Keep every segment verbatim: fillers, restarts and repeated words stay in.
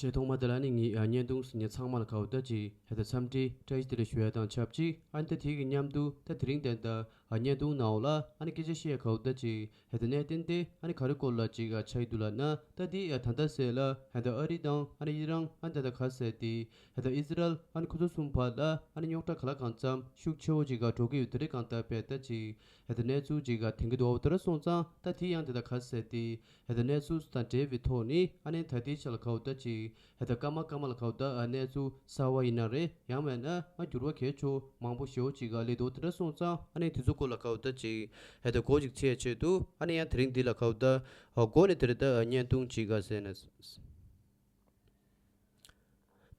ཆེས་ཐོག་མ་དེ་ལ་ནི་ངས་ཨ་བརྙན་ཐུང་གཟིགས་མཁན་ཚང་མ་ལ་ག་བོ་ད་ཅིག་ཧེ་ད་འཚམས་འདྲི་བཀྲ་ཤིས་བདེ་ལེགས་ཞུ་ཡ་དང་ཆབས་ཅིག་ཨ་ནི་ད་དེ་གི་མཉམ་དུ་ད་དེ་རིང་དེ་ད་ཨ་བརྙན་ཐུང་ནང་ལ་ཨ་ནི་སྐད་ཆ་བཤད་ཡ་ག་བོ་ད་ཅིག་ཧེ་ད་གནད་དོན་དེ་ཨ་ནི་ག་རེ་སྐོར་ལ་ཅིག་ཨ་ཆགས་ཀྱི་འདུག་ལབ་ན། ད་དེ་ཨ་ད་ལྟ་ཟེར་ལ་ཧེ་ད་ཨ་རི་དང་ཨ་ནི་ཨི་རན་ཨ་ནི་ད་ད་ག་ཟེར་དེ་ཧེ་ད་ཨི་ཟི་རལ་ཨ་ནི་ཁོ་ཚོ་གསུམ་བར་ལ་ཨ་ནི་རྙོག་དྲ་ག་ལ་གང་འཚམ་ཤུགས་ཆེ་བོ་ཅིག་ག་འགྲོ་གི་ཡོད། དེ་རིང་གང་ལྟར་བས་ད་ཅིག་ཧེ་ད་གནས་ཚུལ་ཅིག་ག་ཐོན་གྱི་འདུག་འོ་དེ་འདྲ་སོང་ཙང་ད་དེ་ཡང་དེ་ད་ག་ཟེར་དེ་ཧེ་ད་གནས་ཚུལ་དང་འབྲེལ་བའི་ཐོག་ནས་ཨ་ནི་ད་དེའི་ཆ་ལ་ག་བོ་ད་ཅིག་ཧེ་ད་སྐར་མ་སྐར་མ་ལ་ག་བོ་ད་ཨ་གནས་ཚུལ་གསར་བ་ཡིན་ན་རེད། ཡང་མེད་ན་ཨ་འགྱུར་བ་གལ་ཆེ་བོ་མང་པོ་ཞེ་བོ་ཅིག་ག་སླེབས་འདུག་དེ་འདྲ་སོང་ཙང་ཨ་ནི་དེ་ཚོ་སྐོར་ལ་ག་བོ་ད་ཅིག་ཧེ་ད་སྒོ་ཅིག་ཕྱེ་ཆེད་དུ་ཨ་ནི་ཡང་དེ་རིང་འདི་ལ་ག་བོ་ད་ཨ་སྒོ་ནས་དེ་རེད་ད་ཨ་བརྙན་ཐུང་ཅིག་ག་ཟེར་ན།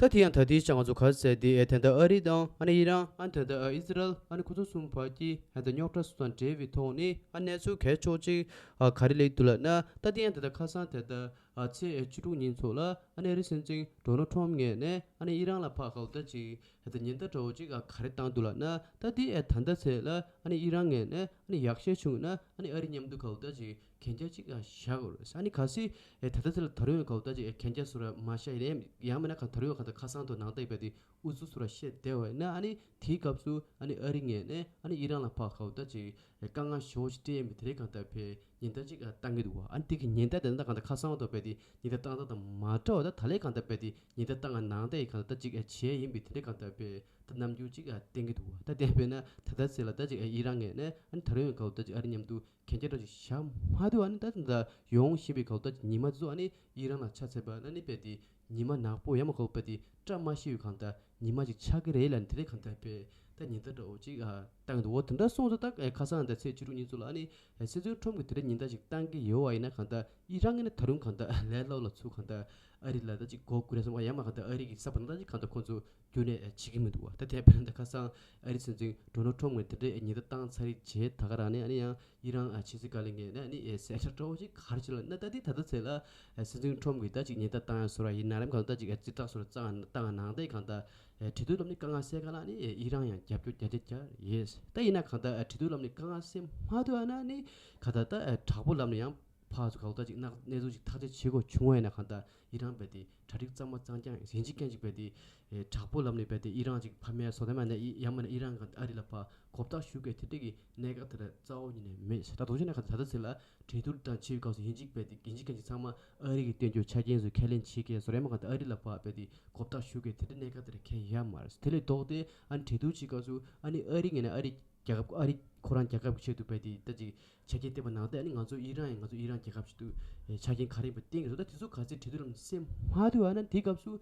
ད་དེ་ཡང་ད་ལྟའི་ཆ་ང་ཚོ་ག་ཟེར་དེ་ཨེ་ད་ལྟ་ཨ་རི་དང་ཨ་ནི་ཨི་རན་ཨ་ནི་ད་ལྟ་ཨ་ཨི་ཟི་རལ་ཨ་ནི་ཁོ་ཚོ་གསུམ་བར་གྱི་ཨ་ད་རྙོག་དྲ་སོགས་དང་འབྲེལ་བའི་ཐོག་ནས་ཨ་གནས་ཚུལ་གལ་ཆེ་ཅིག་ཨ་ག་རེ་སླེབས་འདུག་ལབ་ན། ད་དེ་ཡང་ད་ལྟ་ཁ་སང་ད་ལྟ་ཨ་ཚེས་བཅུ་དྲུག་ཉིན་ཚོ་ལ་ཨ་ནི་ཨ་རི་སྲིད་འཛིན་ཌོ་ནལ་ཊམ་ངོས་ནས་ཨ་ནི་ཨི་རན་ལ་ཕར་ག་བོ་ད་ཅིག་ཨ་ད་ཉེན་བརྡ་འདྲ་བོ་ཅིག་ཨ་ག་རེ་བཏང་འདུག་ལབ་ན། ད་དེ་ཨ་ད་ལྟ་ཚེས་ལ་ཨ་ནི་ཨི་རན་ངོས་ནས་ཨ་ནི་ཡག་ཤོས་བྱུང་ན་ཨ་ནི་ཨ་རི་མཉམ་དུ་ག་བོ་ད་ཅིག་གན་རྒྱ་གཅིག་ཨ་བཞག་དགོས་རེད། ཨ་ནི་གལ་སྲིད་ཨེ་ད་ལྟ་ཚེ་ལ་ད་རུང་ཡང་ག་བོ་ད་ཅིག་ཨེ་གན་རྒྱ་སོ་ར་མ་བཞག་ཡིན་ན་ཡང་མིན་ན་ག་ད་རུང་ཡང་ག་ད་ཁ་སང་དུ་ནང་བསྟན་པའི་དེ་ཨུ་ཚུགས་སོ་ར་བཤད་བསྡད་པ་ཡིན་ན། ཨ་ནི་དེའི་སྐབས་སུ་ཨ་ནི་ཨ་རི་ངོས་ནས་ཨ་ནི་ཨི་རན་ལ་ཕར་ག་བོ་ད་ཅིག་ཨེ་དཀའ་ངལ་ཞེ་པོ་ཅིག་སྤྲད་ཡིན་པའི་དེ་རིང་གང་ལྟར་བས་ཉེན་བརྡ་ཅིག་ཨ་བཏང་གི་འདུག་བ། ཨ་ནི་དེ་གི་ཉེན་བརྡ་དེ་ད་གང་ལྟར་ཁ་སང་དུ་བས་དེ་ཉེན་བརྡ་བཏང་སྟངས་དང་མ་འདྲ་བ་ད་ད་ལས་གང་ལྟར་བས་དེ་ཉེན་བརྡ་བཏང་ང་ནང་བསྟན་ཡིན་གང་ལྟར་ཅིག་ཨེ་བྱས་ཡིན་པའི་དེ་རིང་གང་ལྟར་བས་ད་རྣམ་འགྱུར་ཅིག་ཨ་བསྟན་གི་འདུག་བ། ད་བསྟན་པས་ན་ད་ལྟ་ཚེ་ལ་ད་ཅིག་ཨ་ཨི་རན་ངོས་ནས་ཨ་ནི་ད་རུང་ཡང་ག་བོ་ད་ཅིག་ཨ་རི་མཉམ་དུ་གན་རྒྱ་འདྲ་ཅིག་བཞག་མ་ཐུབ། ཨ་ནི་ད་ད་ཡོང་བཞིན་པའི་ག་བོ་ད་ཉི་མ་ཚོ་ཨ་ནི་ཨི་རན་ལ་ཆ་མཚོན་པ་ན་ནི་བས་དེ་ཉི་མ་ནག་པོ་ཡང་མ་ག་བོ་བས་དེ་བཀྲ་མ་ཤིས་པའི་གང་ལྟར་ཉི་མ་ཅིག་ཆགས་ཀྱི་རེད་ལབ་ནས་དེ་རིང་གང་ལྟར་བས་ད་ཉེན་བརྡ་འདྲ་བོ་ཅིག་ཨ་བཏང་གི་འདུག་འོ་དེ་འདྲ་སོང་ཙང་ད་ཨེ་ཁ་སང་ད་ཚེས་བཅུ་དྲུག་ཉིན་ཚོ་ལ་ཨ་ནི་ཨེ་སྲིད་འཛིན་ཁྲོམ་གྱིས་དེ་འདྲ་ཉེན་བརྡ་ཅིག་བཏང་གི་ཡོད་པ་ཡིན་ན་གང་ལྟར་ཨི་རན་ངོས་ནས་ད་རུང་གང་ལྟར་ལས་སླ་པོ་ལ་ཚུར་གང་ལྟར་ཨ་རི་ལ་ད་ཅིག་མགོ་སྒུར་ཡ་བསམ་པ་ཡང་མ་གང་ལྟར་ཨ་རི་གི་ས་བབ་ནང་ད་ཅིག་གང་ལྟར་ཁོང་ཚོ་རྒྱུན་ནས་བྱེད་ཀྱི་མི་འདུག་བ། ད་དེ་བས་ན་ད་ཁ་སང་ཨ་རི་སྲིད་འཛིན་ཌོ་ནལ་ཊམ་ངོས་དེ་འདྲའི་ཉེན་བརྡ་བཏང་ཚར་རེད་བྱས། ད་ག་རང་ནས་ཨ་ནི་ཡང་ཨི་རན་ཨ་ཕྱི་སྲིད་བཀའ་བློན་ངོས་ནས་ཨ་ནི་ཨེ་གསལ་བསྒྲགས་འདྲ་བོ་ཅིག་ག་རེ་བྱས་ལབ་ན། ད་དེ་ད་ལྟ་ཚེ་ལ་ཨེ་སྲིད་འཛིན་ཁྲོམ་གྱིས་ད་ཅིག་ཉེན་བརྡ་བཏང་ཡ་བཟོ་འདྲ་ཡིན་ན་རེད། གང་ལྟར་ཅིག་ཨེ་རྩིས་རྟགས་བཟོ་འདྲ་བཏང་བཏང་ཡ་ནང་བསྟན་གང་ལྟར་ཨེ་འབྲེལ་མཐུད་ལམ་ནས་དཀའ་ངལ་སེལ་ག་ལ་ཨ་ནི་ཨེ་ཨི་རན་ཡང་རྒྱབ་སྐྱོར་བརྒྱ་ཆ་བརྒྱ་ཡོད། ད་ཡིན་ན་གང་ལྟར་ཨེ་འབྲེལ་མཐུད་ལམ་ནས་དཀའ་ངལ་སེལ་མ་ཐུབ་ཨ་ན་ཨ་ནི་གང་ལྟར་ད་ཨེ་དྲག་པོ་ལམ་ནས་ཡང་ཕར་ཚུར་ག་བོ་ད་ཅིག་གནས་གནས་ཚུལ་ཅིག་ཐག་གཅོད་བྱེད་དགོས་བྱུང་བ་ཡིན་ན་གང་ལྟར་ཨི་རན་བས་དེ་གྲ་སྒྲིག་གཙང་མ་གཙང་རྐྱང་ཡིན། གཅིག་གིས་གཅིག་བས་དེ་ཨེ་དྲག་པོ་ལམ་ནས་བས་དེ་ཨི་རན་ཅིག་ཕམ་ཡ་བཟོ་འདྲ་མེད་ན་ཡང་མིན་ན་ཨི་རན་གང་ཨ་རི་ལ་ཕར་གོ་བརྡ་ཞུ་དགོས་དེ་འདྲ་གི་གནད་འགག་དེ་འདྲ་རྩ་བ་ཉིད་ནས་མེད། ད་དུང་བྱས་ན་གང་ལྟར་ད་ལྟ་ཚེ་ལ་འབྲེལ་མཐུད་དང་བྱེད་པའི་སྐབས་སུ་ཡིན་གཅིག་བས་དེ་ཡིན་གཅིག་གིས་གཅིག་ཚང་མ་ཨ་རི་གིས་སྟོན་རྒྱུ་ཆ་རྐྱེན་ཚོ་ཁས་ལེན་བྱེད་དགོས་བཟོ་འདྲ་མ་གང་ལྟར་ཨ་རི་ལ་ཕར་བས་དེ་གོ་བརྡ་ཞུ་དགོས་དེ་འདྲ་གནད་འགག་དེ་འདྲ་གང་ཡང་ཡོད་མ་རེད། དེ་ལས་ལྡོག་སྟེ་ཨ་ནི་འབྲེལ་མཐུད་བྱེད་སྐབས་སུ་ཨ་ནི་ཨ་རི་ངོས་ནས་ཨ་རི་རྒྱལ་ཁབ་ཨ་རི་ཁོ་རང་རྒྱལ་ཁབ་ཀྱི་ཆེད་དུ་བས་དེ་ད་ཅིག་ཆ་རྐྱེན་བསྟན་པ་ནང་བསྟན། ཨ་ནི་ང་ཚོ་ཨི་རན་ཡིན་ང་ཚོ་ཨི་རན་རྒྱལ་ཁབ་ཆེད་དུ་ཨེ་ཆ་རྐྱེན་ག་རེ་ཡིན་པ་བསྟན་གྱི་འདུག་ད་དེ་ཚོ་ག་ཚོད་འབྲེལ་མཐུད་ལམ་ནས་སེལ་མ་ཐུབ་ཨ་ན་དེའི་སྐབས་སུ་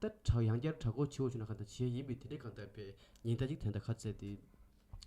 ད་དྲག་ཡང་བསྐྱར་དྲག་པོ་ཆེ་བོ་བྱུང་ན་གང་ལྟར་བྱས་ཡིན་པས་དེ་འདྲའི་གང་ལྟར་བས་ཉེན་བརྡ་ཅིག་དེ་འདྲ་ག་ཚོད་དེ་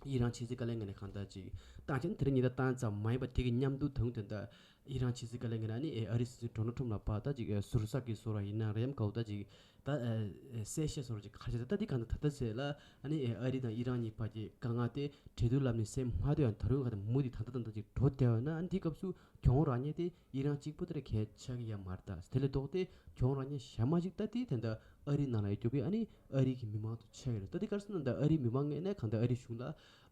ཨི་རན་ཕྱི་སྲིད་བཀའ་བློན་ངོས་ནས་གང་ལྟར་ཅིག་བཏང་ཆེན་དེ་འདྲ་ཉེན་བརྡ་བཏང་ཙམ་མ་ཡིན་པ་དེ་གི་མཉམ་དུ་ད་དུང་དེ་འདྲ་ཨི་རན་ཕྱི་སྲིད་བཀའ་བློན་ངོས་ནས་ཨ་ནི་ཨེ་ཨ་རི་སྲིད་འཛིན་ཌོ་ནལ་ཊམ་ལ་ཕར་ད་ཅིག་ཨེ་ཟུར་ཟ་གི་བཟོ་འདྲ་ཡིན་ན་རེད་ཡམ་ག་བོ་ད་ཅིག་ད་ཨེ་གསལ་བཤད་བཟོ་འདྲ་ཅིག་ག་རེ་བྱས་ད་ད་འདི་གང་ལྟར་ད་ལྟ་ཟེར་ལ་ཨ་ནི་ཨེ་ཨ་རི་དང་ཨི་རན་གཉིས་བར་གྱི་དཀའ་ངལ་དེ་འབྲེལ་མཐུད་ལམ་ནས་སེལ་མ་ཐུབ་ཡང་ད་རུང་ག་ད་མུ་མཐུད་ད་ལྟ་ད་ལྟ་ཅིག་འགྲོ་བསྡད་པ་ན། ཨ་ནི་དེའི་སྐབས་སུ་གྱོང་རག་མཁན་དེ་ཨི་རན་གཅིག་པུ་དེ་ར་གས་ཆགས་ཀྱི་ཡ་མ་རེད། ད་དེ་ལས་ལྡོག་སྟེ་གྱོང་རག་མཁན་གཞན་མ་ཞིག་ད་དེ་ད་ལྟ་ཨ་རི་ནང་ལ་ཡོད་རྒྱུ་གི་ཨ་ནི་ཨ་རི་གི་མི་མང་དུ་ཆགས་ཀྱི་རེད། ད་དེ་ག་རེ་ཟེར་ན་ད་ཨ་རི་མི་མང་ངོས་ནས་གང་ལྟར་ཨ་རི་གཞུང་ལ་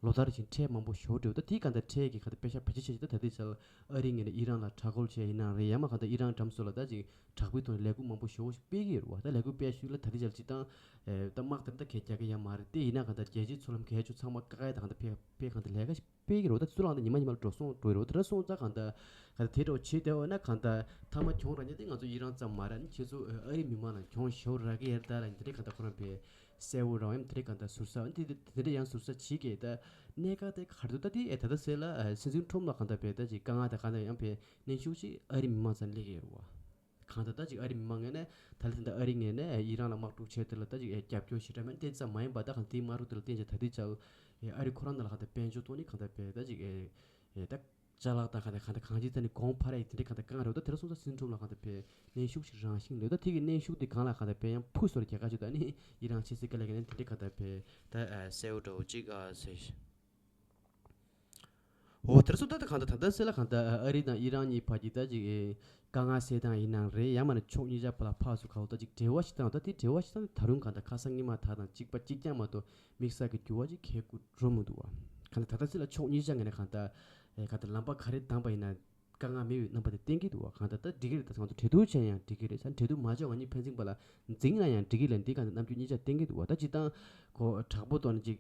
ལོ་ལྟར་བཞིན་ཁྲལ་མང་པོ་ཞེ་པོ་སྤྲད་འདུག་ད་དེ་གང་ལྟར་ཁྲལ་གྱི་གང་ལྟར་པེ་ཤག་བེད་སྤྱོད་བྱས་ཀྱི་ད་ད་དེ་ཆ་ལ་ཨ་རི་ངོས་ནས་ཨི་རན་ལ་དྲག་རྒོལ་བྱས་ཡིན་ན་རེད་ཡང་མ་གང་ལྟར་ཨི་རན་འགྲམ་སོ་ལ་ད་ཅིག་དྲག་པོའི་ཐོག་ནས་ལས་འགུལ་མང་པོ་ཞེ་པོ་ཞིག་སྤེལ་གྱི་ཡོད་རེད་བ། ད་ལས་འགུལ་སྤེལ་ཤུལ་ལ་ད་ལྟའི་ཆར་སྤྱིར་བཏང་ཨེ་ད་དམག་དེ་འདྲ་གས་རྒྱག་གི་ཡ་མ་རེད། དེ་ཡིན་ན་གང་ལྟར་རྒྱལ་སྤྱིའི་ཚུར་ལམ་གས་ཆུ་ཚང་མ་བཀག་ཡ་ད་གང་ལྟར་ཕེ་ཕེ་གང་ལྟར་ལས་ཀ་ཞིག་སྤེལ་གྱི་རེད་བ། ད་ཚུར་ལམ་དེ་ཉི་མ་ཉི་མ་ལ་འགྲོ་སོང་འགྲོ་ཡི་རེད་བ། དེ་འདྲ་སོང་ཙང་གང་ལྟར་གང་ལྟར་དེ་འདྲ་བྱེད་བསྡད་འོ་ན་གང་ལྟར་མཐའ་མ་གྱོང་རག་མཁན་དེ་ང་ཚོ་ཨི་རན་ཙམ་མ་རེད། ཁྱེད་ཚོ་ཨ་རི་མི་མང་ལ་གྱོང་ཞེ་པོ་རག་གི་ཡ་རེད་ད་ལབ་དེ་འདྲ་གང་ལྟར་ཁོ་རང་ཕེ་གསལ་བོ་རང་ཡང་དེ་འདྲ་གང་ལྟར་ཟུར་ཟ་འོ་ན་དེ་དེ་འདྲ་ཡང་ཟུར་ཟ་བྱེད་ཀྱི་ད་གནད་འགག་དེ་ག་རེ་འདུག་ད་དེ་ཨེ་ད་ལྟ་ཟེར་ལ་ཨེ་སྲིད་འཛིན་ཁྲོམ་ལ་གང་ལྟར་ཕེ་ད་ཅིག་དཀའ་ངལ་དང་གང་ལྟར་ཡང་ཕེ་གནོན་ཤུགས་ཅིག་ཨ་རི་མི་མང་ཚང་སླེབས་ཀྱི་ཡོད་རེད་བ། གང་ལྟར་ད་ཅིག་ཨ་རི་མི་མང་ངོས་ནས་ད་ལྟ་དེ་འདྲ་ཨ་རི་ངོས་ནས་ཨི་རན་ལ་དམག་འཁྲུག་བྱས་དེ་ལ་ད་ཅིག་ཨེ་རྒྱབ་སྐྱོར་ཞེ་དྲག་མེད་དེ་ཙམ་མ་ཡིན་པ་ད་གང་དེའི་དམག་འཁྲུག་དེ་ལ་བརྟེན་བྱས་ད་ལྟའི་ཆར་ཨེ་ཨ་རི་ཁོ་རང་ནང་ལ་གང་ལྟར་དཔལ་འབྱོར་ཐོག་ནས་གང་ལྟར་བས་ད་ཅིག་ཨེ་ཨེ་ད་ཅ་ལག་དང་གང་ལྟར་གང་ལྟར་གང་ཅིའི་ཐད་ནས་གོང་འཕར་ཡ་དེ་འདྲ་གང་ལྟར་དཀའ་ངལ་རེད། ད་དེ་འདྲ་སོང་ཙང་སྲིད་འཛིན་ཁྲོམ་ལ་གང་ལྟར་བས་གནོན་ཤུགས་ཤིག་རང་བཞིན་རེད། ད་དེ་གི་གནོན་ཤུགས་དེ་སྒང་ལ་གང་ལྟར་བས་ཡང་ཕུ་སོར་རྒྱལ་ཁ་ཅིག་ད་ནི་ཨི་རན་ཕྱི་སྲིད་བཀའ་བློན་ངོས་ནས་དེ་འདྲ་གང་ལྟར་བས་ད་ཨེ་གསལ་བོ་འདྲ་བོ་ཅིག་ཨ་ཟེར། འོ་དེར་སོང་ད་ད་གང་ལྟར་ད་ལྟ་ཟེར་ལ་གང་ལྟར་ཨ་རི་དང་ཨི་རན་གཉིས་བར་གྱི་ད་ཅིག་ཨེ་དཀའ་ངལ་སེལ་སྟངས་ཡིན་ནའང་རེད་ཡང་མིན་ན་ཕྱོགས་གཉིས་ཆ་བར་ལ་ཕར་ཚུར་ག་བོ་ད་ཅིག་འབྲེལ་བ་ཞིག་བཏང་ད་དེ་འབྲེལ་བ་ཞིག་བཏང་ད་རུང་གང་ལྟར་ཁ་སང་ཉི་མ་ད་དང་གཅིག་པ་གཅིག་རྐྱང་མ་གཏོགས་དམིགས་བསལ་གྱི་འགྱུར་བ་ཅིག་ཁེལ་དགོས་འགྲོ་མི་འདུག་བ། གང་ལྟར་ད་ལྟ་ཟེར་ལ་ཕྱོགས་གཉིས་ཆ་ངོས་ནས་གང་ལྟར་ཨེ་གང་ལྟར་ལམ་པ་ག་རེ་བདམས་པ་ཡིན་ན། དཀའ་ངལ་མེད་པའི་རྣམ་པ་དེ་བསྟན་གྱི་འདུག་བ། གང་ལྟར་ད་འགྲིག་གི་རེད། ད་ཚང་མ་གྲོས་བསྡུར་བྱས་ཡང་འགྲིག་གི་རེད་ཟེར། གྲོས་བསྡུར་མ་བྱས་པ་ནི་ཕན་ཚུན་བར་ལ་འཛིང་ན་ཡང་འགྲིག་གི་རེད། འདི་གང་ལྟར་རྣམ་འགྱུར་གཉིས་ཆ་བསྟན་གྱི་འདུག་བ། ད་སྤྱིར་བཏང་ཁོ་དྲག་པོ་ཐོག་ནས་ཅིག་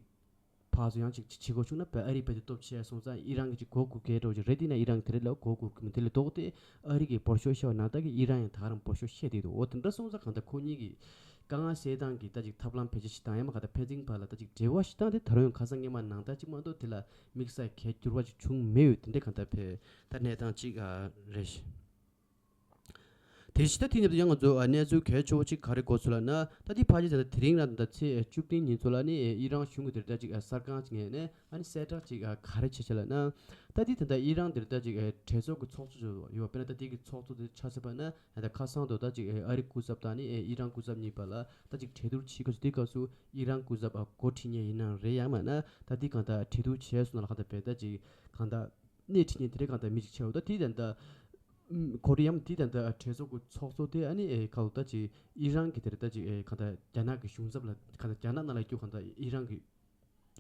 ཕར་ཚུར་ཡང་ཅིག་བྱེད་དགོས་བྱུང་ན། བས་ཨ་རི་རྦད་དེ་སྟོབས་ཆེ་སོང་ཙང་ཨི་རན་གྱིས་ཅིག་མགོ་སྒུར་གི་འདྲ་བོ་ཅིག་རེད། དེ་ན་ཨི་རན་གྱིས་དེ་རིང་ལ་མགོ་སྒུར་གི་མི་འདུག་དེ་ལས་ལྡོག་སྟེ་ཨ་རི་གིས་འབོར་ཤོག་བཤད་པ་ནང་ལྟར་གྱི་ཨི་རན་ཡང་ད་ག་རང་འབོར་ཤོག་བཤད་བསྡད་འདུག་འོ་དེ་འདྲ་སོང་ཙང་གང་ལྟར་ཁོ་གཉིས་ཀྱིས་དཀའ་ངལ་སེལ་སྟངས་ཀྱི་ད་ཅིག་ཐབས་ལམ་བེད་སྤྱོད་བྱེད་སྟངས་ཡང་མ་གང་ལྟར་ཕན་ཚུན་བར་ལ་ད་ཅིག་འབྲེལ་བ་བྱེད་སྟངས་དེ་ད་རུང་ཡང་ཁ་སང་སྔོན་མ་ནང་ལྟར་ཅིག་མ་གཏོགས་དེ་ལ་དམིགས་བསལ་གྱི་འགྱུར་བ་ཅིག་བྱུང་མེད་ཡོད། དེ་འདྲ་གང་ལྟར་བས་ད་གནས་སྟངས་ཅིག་ཨ་རེད། དེ་བཞིན་ད་དེ་ནས་ཡང་ང་ཚོ་ཨ་གནས་ཚུལ་གལ་ཆེ་བོ་ཅིག་ག་རེ་གོ་ཚུལ་ལབ་ན། ད་དེ་ཕལ་ཆེར་ད་དེ་རིང་རང་ད་ཚེས་བཅུ་བདུན་ཉིན་ཚོ་ལ་ནི་ཨི་རན་གཞུང་གི་དེར་ད་ཅིག་ཨ་གསར་ཁང་ཅིག་ནས་ནི་ཨ་ནི་གསལ་བསྒྲགས་ཅིག་ཨ་ག་རེ་བྱས་བྱས་ལབ་ན། ད་དེ་ད་ལྟ་ཨི་རན་དེར་ད་ཅིག་ཨ་གྲོས་ཚོགས་ཀྱི་ཚོགས་གཙོ་ཅིག་ཡོད། དཔེར་ན་ད་དེ་གི་ཚོགས་གཙོ་དེ་ཆ་བཞག་པ་ན་ད་ཁ་སང་དུ་ད་ཅིག་ཨ་ཨ་རི་སྐུ་ཚབ་དང་ནི་ཨི་རན་སྐུ་ཚབ་གཉིས་བར་ལ་ད་ཅིག་གྲོས་བསྡུར་བྱེད་སྐབས་སུ། དེ་སྐབས་སུ་ཨི་རན་སྐུ་ཚབ་ཨ་འགོ་ཁྲིད་མཁན་ཡིན་ན་རེད། ཡང་མིན་ན་ད་དེ་གང་ལྟར་གྲོས་བསྡུར་བྱས་སོང་ན་ལ་གང་ལྟར་བས་ད་ཅིག་གང་ལྟར་སྣེ་ཁྲིད་མཁན་དེ་འདྲ་གང་ལྟར་མི་ཅིག་ཆགས་འོ། ད་དེ་ད་ལྟ་ཨུམ་ཁོ་རེ་ཡང་དེ་ད་ལྟ་གྲོས་ཚོགས་ཀྱི་ཚོགས་གཙོ་དེ་ཨ་ནི་ཨེ་ག་ལ་ད་ཅིག་ཨི་རན་གྱི་དེ་རེད། ད་ཅིག་ཨེ་གང་ལྟར་རྒྱ་ནག་གི་གཞུང་ཚབ་ལ་གང་ལྟར་རྒྱ་ནག་ནང་ལ་སྐྱོད་གང་ལྟར་ཨི་རན་གྱི་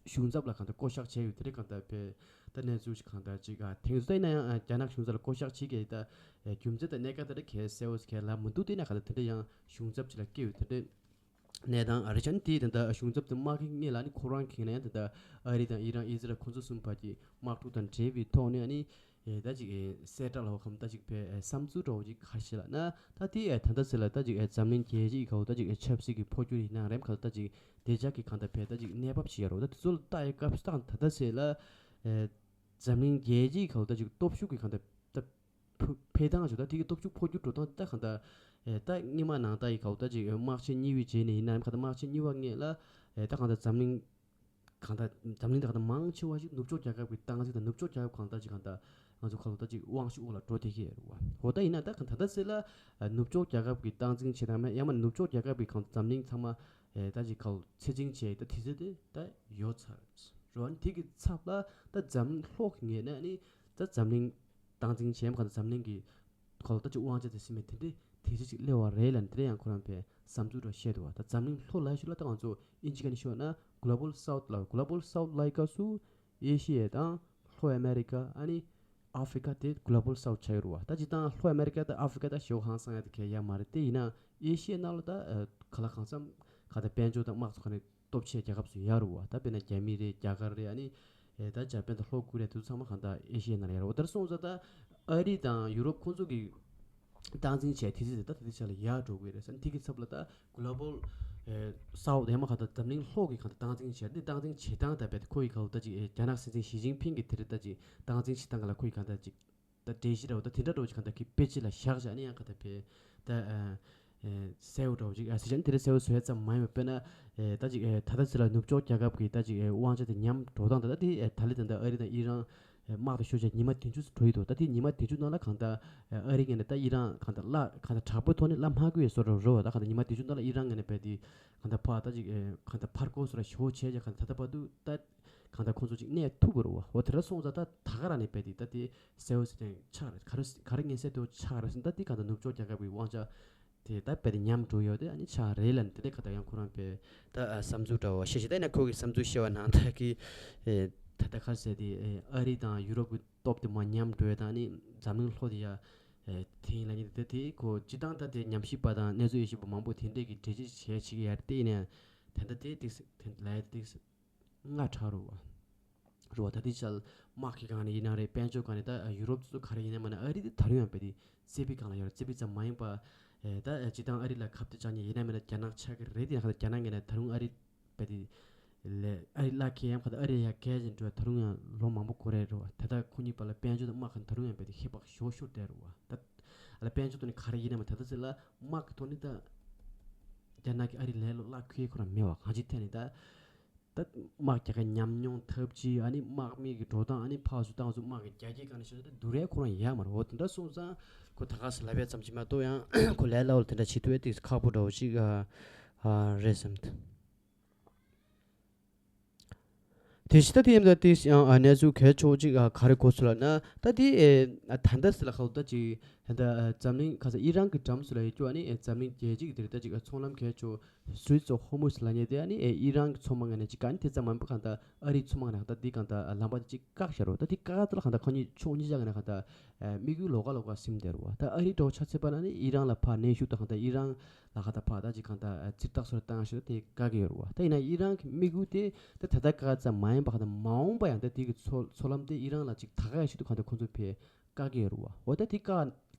གཞུང་ཚབ་ལ་གང་ལྟར་བསྐོ་བཞག་བྱས་ཡོད། དེ་རེད། གང་ལྟར་བས་ད་གནས་ཚུལ་ཞིག་གང་ལྟར་ཅིག་ཨ་དེང་སང་ཡིན་ན་ཡང་ཨ་རྒྱ་ནག་གཞུང་ཚབ་ལ་བསྐོ་བཞག་བྱེད་མཁན་ད་ཨེ་རྒྱུ་མཚན་དང་གནད་འགག་དེ་འདྲ་གལ་གསལ་བོ་ཞིག་གལ་ལ་མི་འདུག་དེ་ན་གང་ལྟར་དེ་འདྲ་ཡང་གཞུང་ཚབ་ཅིག་ལ་བསྐོས་ཡོད། དེ་འདྲ་གནས་སྟངས་ཨ་རི་ཅན་དེ་ད་ལྟ་གཞུང་ཚབ་དེ་དམག་གི་སྔོན་ལ་ནི་ཁོ་རང་གིས་ན་ཡང་ད་ལྟ་ཨ་རི་དང་ཨི་རན་ཨི་ཟི་རལ་ཁོ་ཚོ་གསུམ་བར་གྱི་དམག་འཁྲུག་དང་འབྲེལ་བའི་ཐོག་ནས་ཨ་ནི་ཨེ་ད་ཅིག་ཨེ་གསལ་བསྒྲགས་ལ་འོ་ཁམས་ད་ཅིག་བས་ཨེ་བསམ་ཚུལ་འདྲ་བོ་ཅིག་ག་རེ་བྱས་ལབ་ན། ད་དེ་ཨེ་ད་ལྟ་ཟེར་ལ་ད་ཅིག་ཨེ་འཛམ་གླིང་རྒྱལ་སྤྱིའི་ག་འོ་ད་ཅིག་ཨེ་ཆབ་སྲིད་ཀྱི་འཕོ་འགྱུར་ཡིན་ན་རེད། ག་ད་ཅིག་བདེ་འཇགས་ཀྱི་གང་ལྟར་བས་ད་ཅིག་གནས་བབ་ཅིག་ཡོད་རེད། ད་དེ་ཚོ་ལ་ལྟ་ཡི་སྐབས་སུ་ད་ད་ལྟ་ཟེར་ལ་ཨེ་འཛམ་གླིང་རྒྱལ་སྤྱིའི་ག་འོ་ད་ཅིག་སྟོབས་ཤུགས་ཀྱི་གང་ལྟར་ད་ཕུ་འཕེལ་སྟངས་བྱུང་། ད་དེ་གི་སྟོབས་ཤུགས་འཕོ་འགྱུར་འགྲོ་སྟངས་ད་གང་ལྟར་ཨེ་ད་སྔོན་མ་ནང་ལྟར་ཡི་ག་འོ་ད་ཅིག་ཨེ་དམག་ཆེན་གཉིས་པའི་རྗེས་ནས་ཡིན་ན་རེད། ག་ད་དམག་ཆེན་གཉིས་པ་སྔོན་ལ་ཨེ་ད་གང་ལྟར་འཛམ་གླིང་གང་ལྟར་འཛམ་གླིང་ད་གང་ལྟར་མང་ཆེ་བ་ཞིག་ནུབ་ཕྱོགས་རྒྱལ་ཁབ་ཀྱི་སྟངས་འཛིན་དང་ནུབ་ཕྱོགས་རྒྱལ་ཁབ་གང་ལྟར་ཅིག་གང་ལྟར་ང་ཚོ་ག་ལ་ད་ཅིག་དབང་ཤུགས་འོག་ལ་འགྲོ་བསྡད་ཀྱི་ཡོད་རེད་བ། འོ་ད་ཡིན་ན་ད་གང་ད་ལྟ་ཟེར་ལ་ཨ་ནུབ་ཕྱོགས་རྒྱལ་ཁབ་ཀྱི་སྟངས་འཛིན་བྱེད་སྟངས་མེད། ཡང་མིན་ནུབ་ཕྱོགས་རྒྱལ་ཁབ་ཀྱི་གང་ལྟར་འཛམ་གླིང་ཚང་མ་ཨེ་ད་ཅིག་ག་ལ་ཚད་འཛིན་བྱེད་ད་དེ་ཚོ་དེ་ད་ཡོད་ཚར་རེད་བ། དེ་གི་ཚབ་ལ་ད་འཛམ་གླིང་ལྷོ་གི་ངོས་ནས་ནི་ད་འཛམ་གླིང་སྟངས་འཛིན་བྱེད་མཁན་འཛམ་གླིང་གི་ག་ལ་ད་ཅིག་དབང་ཆ་དེ་ཟིན་མེད་དེ་འདྲའི་དེ་ཚོ་ཅིག་སླེབས་པ་རེད་ལབ་ནས་དེ་འདྲ་ཡང་ཁོ་རང་པའི་བསམ་ཚུལ་འདྲ་བཤད་འདུག་བ། ད་འཛམ་གླིང་ལྷོ་ལབ་ཞུ་ལ་ད་ང་ཚོ་ཨིན་ཇི་སྐད་ནས་ཤོད་ན་Global South ལབ། Global South ལབ་སྐབས་སུ་ཨེ་ཤི་ཡ་དང་ལྷོ་ཨ་མེ་རི་ཀ་ཨ་ནི་ཨ་ཧྥི་རི་ཀ་དེ་Global South ཆགས་ཡོད་རེད་བ། ད་སྤྱིར་བཏང་ལྷོ་ཨ་མེ་རི་ཀ་དང་ཨ་ཧྥི་རི་ཀ་ད་ཞེ་པོ་ཧང་སང་ཡ་དེ་གལ་ཡ་མ་རེད། དེ་ཡིན་ན་ཨེ་ཤི་ཡ་ནང་ལ་ད་ག་ལ་གང་འཚམ་ག་ད་དཔལ་འབྱོར་དང་དམག་ཚོ་ག་ནས་སྟོབས་ཆེ་རྒྱལ་ཁབ་ཚོ་ཡོད་རེད་བ། ད་དཔེར་ན་རྒྱ་མི་རེད། རྒྱ་གར་རེད། ཨ་ནི་ཨེ་ད་ཇ་པན་དང་ལྷོ་ཀོ་རི་ཡ་དེ་ཚོ་ཚང་མ་གང་ལྟར་ཨེ་ཤི་ཡའི་ནང་ལ་ཡོད་རེད་བ། དེར་སོང་ཙང་ད་ཨ་རི་དང་ཡུ་རོབ་ཁོང་ཚོ་གི་སྟངས་འཛིན་བྱས་དེ་ཚོ་དེ་ད་དེ་ཆ་ལ་ཡར་འགྲོ་དགོས་རེད་ཟེར། དེ་གི་ཚབ་ལ་ད་Global South ཡང་མ་གང་ལྟར་འཛམ་གླིང་ལྷོ་གི་གང་ལྟར་སྟངས་འཛིན་བྱས། དེ་སྟངས་འཛིན་བྱེད་སྟངས་ད་དཔེ་ཁོ་ཡི་གང་ལྟར་ཅིག་ཨེ་རྒྱ་ནག་སྲིད་འཛིན་ཞི་ཅིན་ཕིང་གི་དེ་རེད། ད་ཅིག་སྟངས་འཛིན་བྱེད་སྟངས་ག་ལ་ཁོ་ཡི་གང་ལྟར་ཅིག་ད་གྲོས་གཞི་འདྲ་བོ་ད་དེ་འདྲ་འདྲ་བོ་ཅིག་གང་ལྟར་གི་དཔེ་ཆ་ལ་བཞག་བཞག་ནས་ཡང་གང་ལྟར་བས་ད་ཨ་ཨེ་གསལ་བོ་འདྲ་བོ་ཅིག་ཨ་སི་ཅན་དེ་རེ་གསལ་བོ་བཟོས་ཙམ་མ་ཡིན་པ། དཔེར་ན་ཨེ་ད་ཅིག་ཨེ་ད་ལྟ་ཚེ་ལ་ནུབ་ཕྱོགས་རྒྱལ་ཁབ་ཀྱི་ད་ཅིག་ཨེ་དབང་ཆ་དེ་ཉམས་འགྲོ་སྟངས་དང་། ད་དེ་ཨེ་ད་ལི་ད་ལྟ་ཨ་རི་དང་ཨི་རན་ཨེ་དམག་དང་ཤོག་བྱས་ཉི་མ་བདུན་ཅུ་ཙམ་འགྲོ་ཡི་འདུག་ད་དེ་ཉི་མ་བདུན་ཅུ་ནང་ལ་གང་ལྟར་ཨེ་ཨ་རི་ངོས་ནས་ད་ཨི་རན་གང་ལྟར་གླ་གང་ལྟར་དྲག་པོའི་ཐོག་ནས་གླ་མ་དགོས་པའི་བཟོ་འདྲ་རེད་བ། ད་གང་ལྟར་ཉི་མ་བདུན་ཅུ་ནང་ལ་ཨི་རན་ངོས་ནས་བས་དེ་གང་ལྟར་ཕར་ད་ཅིག་ཨེ་གང་ལྟར་ཕར་རྒོལ་བཟོ་འདྲ་ཞེ་པོ་བྱས་ཀྱང་གང་ལྟར་ད་ལྟ་བར་དུ་ད། གང་ལྟར་ཁོང་ཚོ་ཅིག་གནས་ཐུབ་དགོས་རེད་བ། འོ་དེ་འདྲ་སོང་ཙང་ད་ད་ག་རང་ནས་རྦད་དེ་ད་དེ་གསལ་བོ་ཟེར་ཐེངས་ཆགས་རེད། ག་རེ་ག་རེ་ངན་གསལ་དོད་ཆགས་རེད་ཟེར། ད་དེ་གང་ལྟར་ནུབ་ཕྱོགས་རྒྱལ་ཁབ་ཀྱི་དབང་ཆ་དེ་ད་རྦད་དེ་ཉམས་འགྲོ་ཡོད་དེ་ཨ་ནི་ཆགས་རེད་ལབ་ནས་དེ་འདྲ་ག་ད་ཡང་ཁོ་རང་པས་ད་ཨ་བསམ་ཚུལ་འདྲ་བོ་བཤད་བཞིན། ད་ཡིན་ན་ཁོ་གི་བསམ་ཚུལ་བཤད་པ་ནང་ད་གི་ཨེ་ད་ལྟ་ག་རེ་ཟེར་དེ་ཨེ་ཨ་རི་དང་ཡུ་རོབ་ཀྱི་སྟོབས་དེ་མར་ཉམས་འགྲོ་ཡ་དང་ཨ་ནི་འཛམ་གླིང་ལྷོ་དེ་ཡ་ཨེ་དེ་ཡིན་ལབ་མཁན་དེ་དེ་ཁོ་སྤྱིར་བཏང་ད་དེ་ཉམས་ཞིབ་པ་དང་གནས་ཚུལ་དབྱེ་ཞིབ་པ་མང་པོ་དེ་འདྲས་ཀྱི་འགྲེལ་བརྗོད་བྱས་བྱེད་ཀྱི་ཡ་རེད། དེ་ཡིན་ན་ད་ལྟ་དེ་ཏིག་ཙམ་དེ་ལབ་ཡ་དེ་ཏིག་ཙམ། སྔ་དྲགས་རུ་བ། རུ་བ་ད་ལྟའི་ཆར་དམག་གི་སྒང་ནས་ཡིན་ན་རེད། དཔལ་འབྱོར་སྒང་ནས་ད་ཡུ་རོབ་ཚོ་ག་རེ་ཡིན་ན་མིན་ན་ཨ་རི་དེ་ད་རུང་ཡང་རྦད་དེ་རྩེ་ཕུད་སྒང་ལ་ཡོད་རེད། རྩེ་ཕུད་ཙམ་མ་ཡིན་པ། ཨེ་ད་ཨེ་སྤྱིར་བཏང་ཨ་རི་ལ་ཁ་གཏད་བཅག་མཁན་ཡིན་ན་མིན་ན་རྒྱ་ནག་ཆགས་ཀྱི་རེད། དེ་ཡང་ཁ་ད་རྒྱ་ནག་ངོས་ནས་ད་རུང་ཨ་རི་རྦད་དེ་ལས་ཨ་རི་བླ་ཁེ་ཡང་ཁ་ད་ཨ་རི་ཡ་གལ་ཅན་འགྲོ་ད་རུང་ཡང་ལོ་མང་པོ་འགོར་རེད་རུ་བ། ད་ལྟ་ཁོ་གཉིས་བར་ལ་དཔལ་འབྱོར་དང་དམག་གི་ད་རུང་ཡང་རྦད་དེ་ཧེ་བག་ཞོ་ཤོར་བསྡད་རུ་བ། ད་ཨ་ལ་དཔལ་འབྱོར་ཐོག་ནས་ག་རེ་ཡིན་ན་མིན་ད་ལྟ་ཚེ་ལ་དམག་གི་ཐོག་ནས་ད་རྒྱ་ནག་གི་ཨ་རི་ལས་ལོ་གླ་ཁུལ་ཁོ་རང་མེད་བ། གང་ཅིའི་ཐད་ནས་ད། ད་དམག་རྒྱག་མཁན་ཉམས་མྱོང་ཐབས་ཇུས་ཨ་ནི་དམག་མི་གི་འགྲོ་སྟངས་ཨ་ནི་ཕར་ཚུར་བཏང་ཚུར་དམག་གི་རྒྱ་སྐྱེད་གང་ནས་བྱུང་ད་བསྡུར་ཡ་ཁོ་རང་ཡ་མ་རེད། འོ་དེ་འདྲ་སོང་ཙང་ཁོ་ད་ག་ས་ལབ་ཡ་ཙམ་ཅིག་མ་གཏོགས་ཡང་ཁོ་ལས་སླ་བོ་ལ་དེ་འདྲ་བྱེད་ཐུབ་ཡ་ཏིག་ཁག་པོ་འདྲ་བོ་ཞིག་ཨ་ཨ་རེད་བསམ། དེ་བཞིན་ད་དེ་ཡིན་ད་དེ་ཡང་ཨ་གནས་ཚུལ་གལ་ཆེ་བོ་ཅིག་ཨ་ག་རེ་གོ་སོང་ལབ་ན་ད་དེ་ཨེ་ད་ལྟ་ཟེར་ལ་ཁ་ལོ་ད་ཅིག་ད་ལྟ་འཛམ་གླིང་ཁ་ས་ཨི་རན་གྱི་འགྲམ་སུ་ལ་ཡོད་རྒྱུ་ཨ་ནི་འཛམ་གླིང་རྒྱལ་སྤྱི་གི་དེ་རེད། ད་ཅིག་ཚོང་ལམ་གལ་ཆེ་Straits of Hormuz ལབ་མཁན་དེ་ཨ་ནི་ཨི་རན་གྱི་མཚོ་མ་ངན་ནས་ཅིག་ག་ནི་དེ་ཙམ་མང་པོ་གང་ལྟར་ཨ་རིའི་མཚོ་མ་ངན་གང་ལྟར་དེ་གང་ལྟར་ལམ་པ་དེ་ཅིག་བཀག་བཞག་རོ། ད་དེ་བཀག་ཚར་ལ་གང་ལྟར་ཁོ་གཉིས་ཕྱོགས་གཉིས་ཆ་ངན་ནས་གང་ལྟར་དམིགས་ཡུལ་ལོགས་ཀ་ལོགས་ཀ་ཟིན་བསྡད་རོ། ད་ཨ་རི་འགྲོ་ཆ་ཚད་པ་ན་ནི་ཨི་རན་ལ་ཕར་གནོན་ཤུགས་དང་གང་ལྟར་ཨི་རན་ལ་གང་ལྟར་ཕར་ད་ཅིག་གང་ལྟར་ཚིག་ཐག་སོགས་བཏང་ཤེས་དེ་བཀག་གི་ཡོད་རོ། ད་ཡིན་ན་ཨི་རན་གྱི་དམིགས་ཡུལ་དེ་ད་ད་ལྟ་བཀག་ཙམ་མ་ཡིན་པ་གང་ལྟར་མ་འོངས་པ་ཡང་ད་དེ་གི་མཚོ་མཚོ་ལམ་དེ་ཨི་རན་ལ་ཅིག་ད་ག་ཡ་ཤིག་ཏུ་གང་ལྟར་ཁོ་ཚོ་ཕར་བཀག་གི་ཡོད་རེད་བ། འོ་ད་དེ་བཀག་